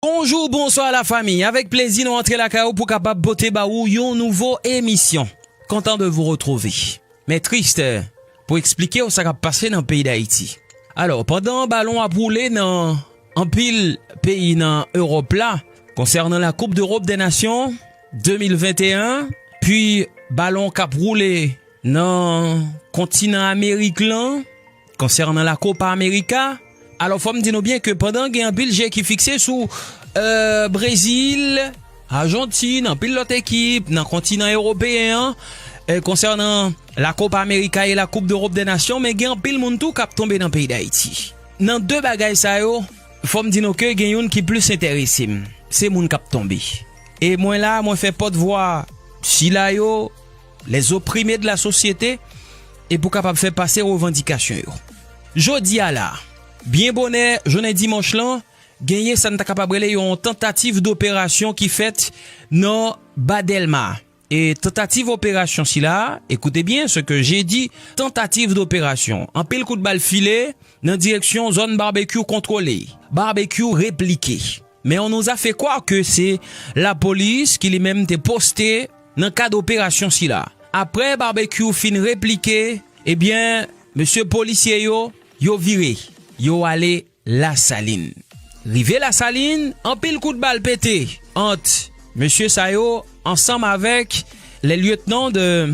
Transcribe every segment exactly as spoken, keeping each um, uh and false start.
Bonjou, bonswa la fami. Avèk plezi nou antre lakay ou pou kapab pote ba ou yon nouvo emisyon. Kontan de vous retrouver. Men tris pou eksplike w sa k ap pase nan peyi Dayiti. Alò, pandan balon ap woule nan anpil peyi nan Ewòp la, konsènan la Coupe d'Europe des Nations de mil venteyen, pi balon k ap woule nan kontinan Amerik lan, konsènan la Copa America. Alò, fò m di nou byen ke pandan gen anpil je ki fikse sou, euh, Brezil, Ajantin, anpil lòt ekip nan kontinan ewopeyen an, euh, konsènan la Copa America e la Coupe d'Europe des Nations, men gen anpil moun tou k ap tonbe nan peyi Dayiti. Nan de bagay sa yo, fò m di nou ke gen youn ki plis enterese m. Se moun k ap tonbe. E mwen la, mwen fè pòtvwa sila yo, les opprimés de la société, e pou kapab fè pase revandikasyon yo. Jodi a la, byen bonè, jounen dimanch lan, genyen sa n ta kapab rele yon tantativ doperasyon ki fèt nan Ba Dèlma. E tantativ operasyon sila, écoutez bien ce que j'ai dit, tantativ doperasyon. Anpil kout bal file nan direksyon zòn Barbecue kontwole. Barbecue replike. Men on nous a fait croire ke se lapolis ki li menm te poste nan kad operasyon sila. Apre Barbecue fin replike, ebyen, mesye polisye yo, yo vire, yo ale Lasalin. Rive Lasalin, anpil kout bal pete ant mesye sa yo ansanm avèk les lieutenants de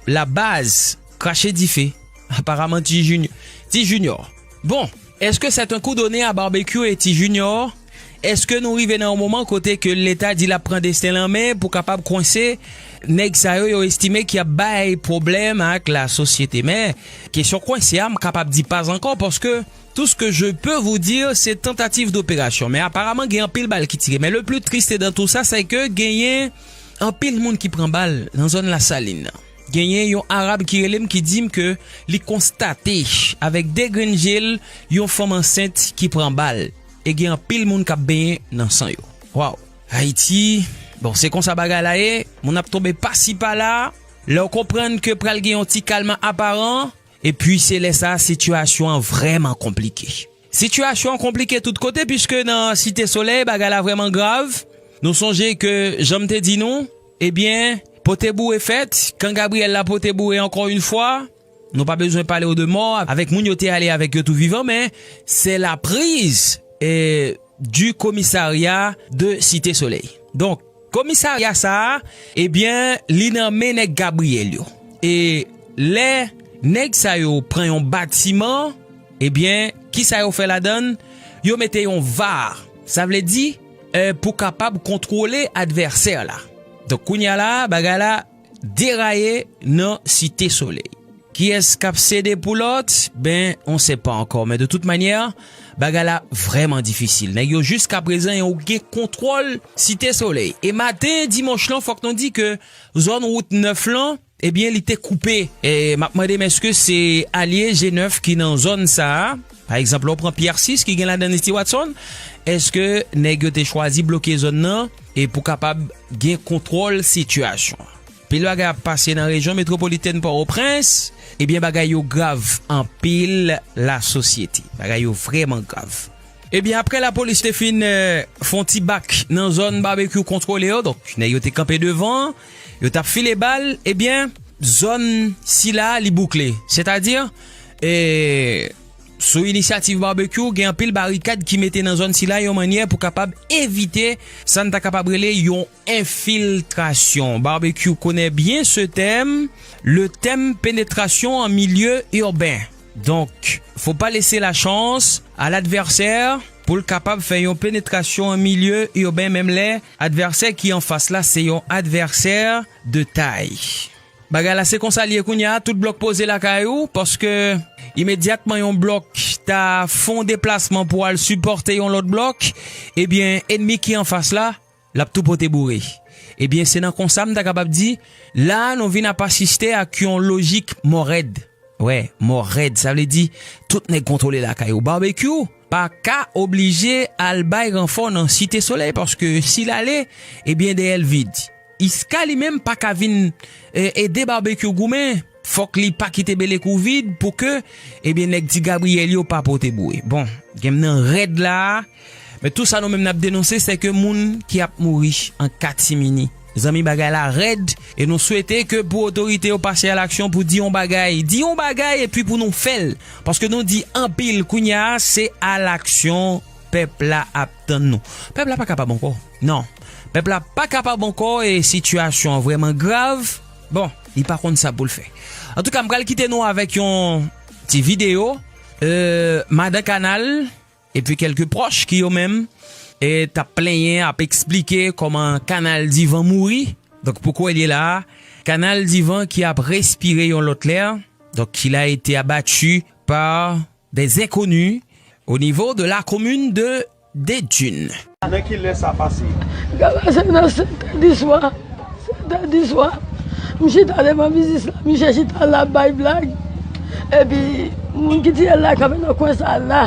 la baz Krache Dife. Aparaman Ti Junior. Ti Junior. Bon, èske c'est un coup donné à Barbecue et Ti Junior? Èske nou rive nan yon moman kote ke Leta di l ap pran desten l an men pou kapab kwense nèg sa yo, yo estime ki ap bay pwoblèm ak lasosyete? Men, kesyon kwense a, m kapab di pas ankò, paske tout ce que je peux vous dire, se tantativ doperasyon. Men aparaman, gen anpil bal ki tire. Men le plus triste dans tout ça, c'est que genyen anpil moun ki pran bal nan zòn Lasalin nan. Genyen yon Arab ki rele m, ki di m ke li konstate avèk de grenn je l yon fanm ansent ki pran bal. E gen anpil moun k ap benyen nan san yo. Waw! Ayiti, bon, se konsa bagay la ye. Moun ap tonbe pasi pala. Lè w konprann ke pral gen yon ti kalm aparan, epi se lè sa a, sitiyasyon an vrèman konplike. Sitiyasyon an konplike tout kote, piske nan Site Solèy, bagay la vrèman grav. Nou sonje ke, jan m te di nou, ebyen, pote boure fèt, kan Gabriyèl la pote boure ankò yon fwa, nou pa bezwen pale w de mò, avèk moun yo te ale avèk yo tou vivan, men c'est la prise, eh, du commissariat de Cité Soleil. Donk, komisarya sa a, ebyen, li nan men nèg Gabriyèl yo. E lè nèg sa yo pran yon batiman, ebyen, kisa yo fè ladan l? Yo mete yon var. Sa vle di, eh, pou kapab kontwole advèsè la. Donk, kounye a la, bagay la deraye nan Site Solèy. Kiyès k ap sede pou lòt? Ben, on sait pas encore. Men de tout manyè, bagay la vrèman difisil. Nèg yo jiskaprezan yo gen kontwòl Site Solèy. E maten dimanch lan, fòk nou di ke zòn wout nèf lan, ebyen, li te koupe. E m ap mande m èske se alye G nèf ki nan zòn sa a? Pa egzanp, lè w pran Pyè sis ki gen ladan l Misty Watson, èske nèg yo te chwazi bloke zòn nan e pou kapab gen kontwòl sitiyasyon an? Pil bagay ap pase nan rejyon metwopolitèn Pòtoprens, ebyen, bagay yo grav anpil lasosyete. Bagay yo vrèman grav. Ebyen, apre lapolis te fin, eh, fè yon ti bak nan zòn Barbecue kontwole yo, donk, nèg yo te kanpe devan, yo t ap file bal, ebyen, zòn sila li boukle. Sètadi, eh, sou inisyativ Barbecue, gen anpil barikad ki mete nan zòn sila yon mannyè pou kapab evite sa n ta kapab rele yon enfiltrasyon. Barbecue connaît bien ce thème, le thème pénétration en milieu urbain. Donk, faut pas laisser la chance à l'adversaire pou l kapab fè yon penetrasyon an milye iben, menm lè advèsè ki anfas la se yon advèsè de tay. Bagay la se konsa l ye kounye a, tout blòk poze lakay ou, paske imedyatman yon blòk ta fè yon deplasman pou al sipòte yon lòt blòk, ebyen, ènmi ki anfas la, l ap tou pote boure. Ebyen, se nan konsa m ta kapab di, la, nou vin ap asiste ak yon lojik mò rèd. Wè, mò rèd, sa vle di, tout nèg kontwole lakay ou. Barbecue pa ka oblije al bay ranfò nan Site Solèy, paske si l ale, ebyen, dèyè l vid. Iska li menm pa ka vin, e, ede Barbecue goumen. Fòk li pa kite belekou vid pou ke, ebyen, nèg Ti Gabriyèl yo pa pote boure. Bon, gen m nan rèd la a. Men tou sa nou menm n ap denonse, se ke moun ki ap mouri an katimini. Zanmi, bagay la rèd, e nou swete ke pou otorite yo pase alaksyon pou di yon bagay, di yon bagay epi pou nou fè l. Paske nou di anpil, kounye a, se alaksyon pèp la ap tann nou. Pèp la pa kapab ankò. Non. Pèp la pa kapab ankò e sitiyasyon an vrèman grav. Bon, li pa konn sa pou l fè. Antouka, m pral kite nou avèk yon ti videyo. Euh, madan Kanal, epi kèlke pwòch ki yo menm, e t ap plenyen, ap eksplike kòman Kanal Divan mouri. Donk, pou kounye a la, Kanal Divan ki ap respire yon lòt lè. Donc, il a été abattu par des inconnus au niveau de la commune de Dédune. Nan ki lè sa pase? Sa pase nan sèt è di swa. Sèt è di swa. M chita devan biznis la. Misye chita la ap bay blag. Epi, moun ki tiye l la kanpe nan kwen sa la.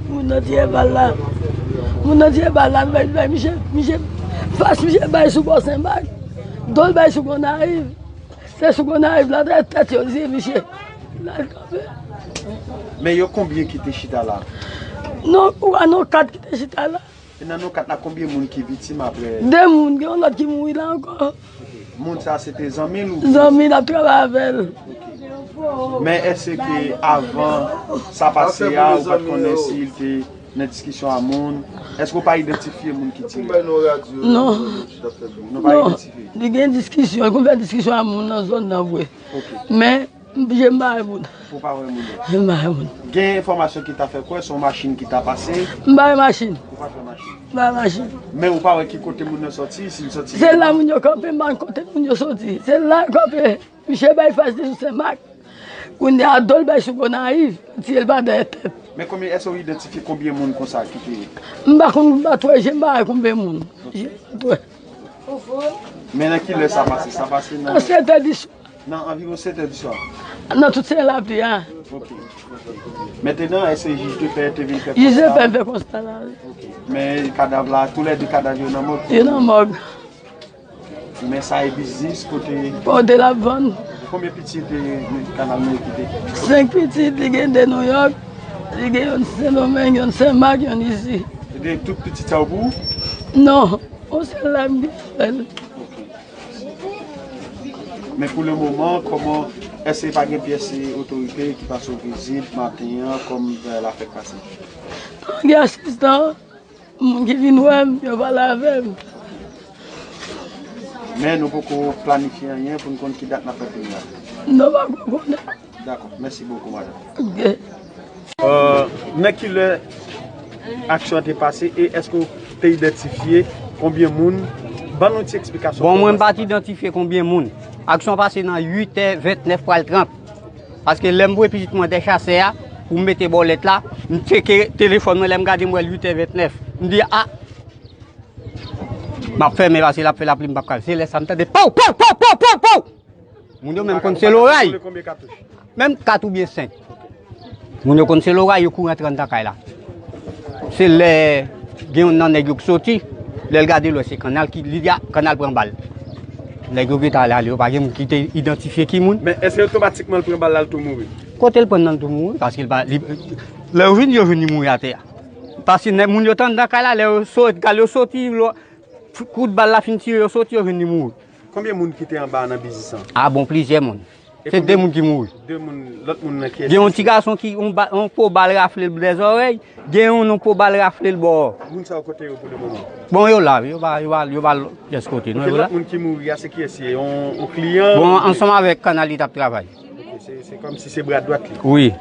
Moun nan tiye bal la. Moun nan tiye bal la, bay, bay misye, misye, fas misye bay sou bò Senmak. Do l bay sou Gonayiv. Se sou Gonayiv la, tèt, tèt yo, li se misye. L al kanpe. Men yo konbyen ki te chita la? Non, ou a non kat ki te chita la. E nan non kat la, konbyen moun ki viktim apre? De moun, gen yon lòt ki mouri la ankò. Moun sa se te zanmi l oubyen? Zanmi l ap travay avè l. Men èske avan sa pase a, ou pa t konnen si l te nan diskisyon a moun? Èske w pa idantifye moun ki tire? Non. Nou pa idantifye? Li gen diskisyon, li konn fè diskisyon a moun nan zòn nan vre. Ok. Men, m, je m pa wè moun. Ou pa wè moun? Je m pa wè moun. Gen enfòmasyon ki ta fè kwè se yon machin ki ta pase? M pa wè machin. Ou pa t wè machin? M pa wè machin. Men ou pa wè ki kote moun nan sòti, si l sòti? Se la moun yo kanpe, m pa konn kote moun yo sòti. Se la yo kanpe. Misye bay fas li sou Senmak. Kounye a, do l bay sou Gonayiv, tiye l pa dèyè tèt. Men konbyen, èske w idantifye konbyen moun konsa ki te? M pa konn, m pa twè je, m pa wè konbyen moun. Je m pa twè. Men nan ki lè sa pase? Sa pase nan? Nan sèt è di swa. Nan anviwon sèt è di swa? Nan tout se lapli a. Ok, ok. Mentenan, èske jij de pè te vin fè konsta? Jij de pè fè konsta la, wi. Ok. Men kadav la, toulède kadav yo nan mòg? Yo nan mòg. Men sa e biznis kote? Kote l ap vann. Konbyen pitit, e, Kanal Meri kite? Senk pitit, li gen de Nouyòk, li gen youn Sendomeng, youn Senmak, youn isi. E de tout pitit sa yo pou ou? Non, yon sèl la m gen sèl. Ok. Men pou le moman, kòman, èske pa gen pyès, e, otorite ki pase w vizit maten an, kòm, e, lafèt pase? Non, gen asistan. Moun ki vin wè m, yo pale avè m. Men nou poko planifye anyen pou n konn ki dat n ap fè premye a. Non, pa ko konnen. Dakò, mèsi bokou, madanm. Ok. Euh, nan ki lè aksyon an te pase e èske w te idantifye konbyen moun? Ban nou ti eksplikasyon. Bon, mwen, m pa t idantifye konbyen moun. Aksyon pase nan uit è vennèf pral trant. Paske lè m voye pitit mwen dèchasè a, pou m mete bòlèt la, m tcheke telefòn mwen, lè m gade m wè l uit è vennèf. M di, a! M ap fèmen paske l ap fè lapli, m p ap ka. Se lè sa m tande pow, pow, pow, pow, pow, pow! Moun yo menm konn se loray. Menm kat oubyen senk. Moun yo konn se loray, yo kouri antre anndan kay la. Se lè gen youn nan nèg yo ki soti, lè l gade l wè se Kannal ki, li di, a, Kannal pran bal. Nèg yo gentan ale, ale, yo pa gen moun ki te idantifye ki moun. Men èske otomatikman l pran bal la, l tou mouri? Kote l pran nan l tou mouri? Paske l pa, li, lè yo vin, yo vin, li mouri atè a. Paske nèg moun yo t anndan kay la, lè yo sot, gade yo soti, lò, kout bal la fin tire, yo soti, yo vin, li mouri. Konbyen moun ki te anba nan biznis lan? A bon, plizyè moun. Se de moun ki mouri. De moun, lòt moun nan kiyès? Gen yon ti gason ki, yon ba-, yon po bal rafle l bò zòrèy, gen yon, yon po bal rafle l bò. Moun sa yo kote yo pou le moman? Bon, yo la, yo pa, yo pa, yo pa pyès kote, non, yo la. Lòt moun ki mouri a, se kiyès ye? Yon, yon kliyan? Bon, ansanm avèk Kannal li t ap travay. Ok, se, se kòmsi se bra dwat li. Wi.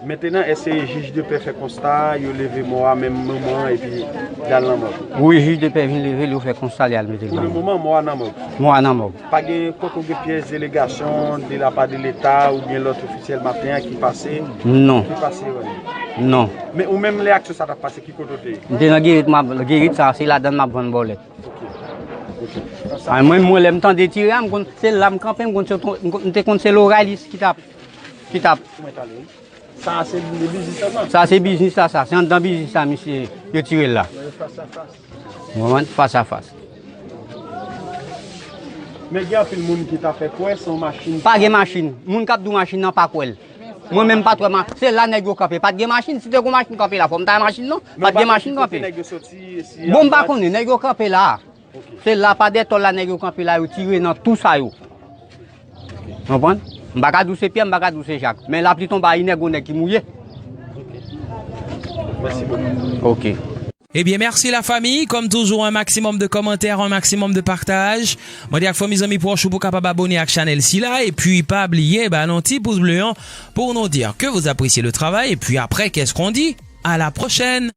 Mentenan, èske jij de pè fè konsta, yo leve mò a menm moman an epi y al nan mòg? Wi, jij de pè vin leve l, yo fè konsta, li al mete l nan mòg. Pou le moman, mò a nan mòg. Mò a nan mòg. Pa gen, poko gen pyès delegasyon de la pa de Leta oubyen lòt ofisyèl maten an ki pase? Non. Ki pase, wi. Non. Men ou menm, lè aksyon sa t ap pase, ki kote w te ye? M te nan Gerit, m ap, Gerit sa, se ladan l m ap vann bòlèt. Ok. Ok. A, mwen, mwen, lè m tande tire a, m konn, se la m kanpe, m konn se, m konn, m te konn se loray li ki t ap, ki t ap. Sa se biznis la, sa? Sa se biznis la, sa. Se anndan biznis la, misye, yo tire l la. Fas a fas. Moman, fas a fas. Men gen anpil moun ki ta fè kwè se yon machin. Pa gen machin. Moun k ap di w machin nan pa kwè l. Mwen menm pa t wè ma-, se la nèg yo kanpe. Pa t gen machin, si te gen machin kanpe la, fò m ta wè machin non. Pa t gen machin kanpe. Bon, m pa konnen, nèg yo kanpe la. Se la pa dètòl la nèg yo kanpe la, yo tire nan tou sa yo. Konprann? M pa ka di w se Pyè, m pa ka di w se Jak. Men lapli tonbe a inè, gon nèg ki mouye. Ok. Ebyen, mèsi lafanmi. Kòm toujou, un maximum de commentaires, un maximum de partage. Mande ak fanmi, zanmi, pwòch ou pou kapab abone ak chanèl sila. Epi, pa bliye ba nou ti pous ble an pour nous dire que vous appréciez le travail. Et puis après, qu'est-ce qu'on dit? À la prochaine!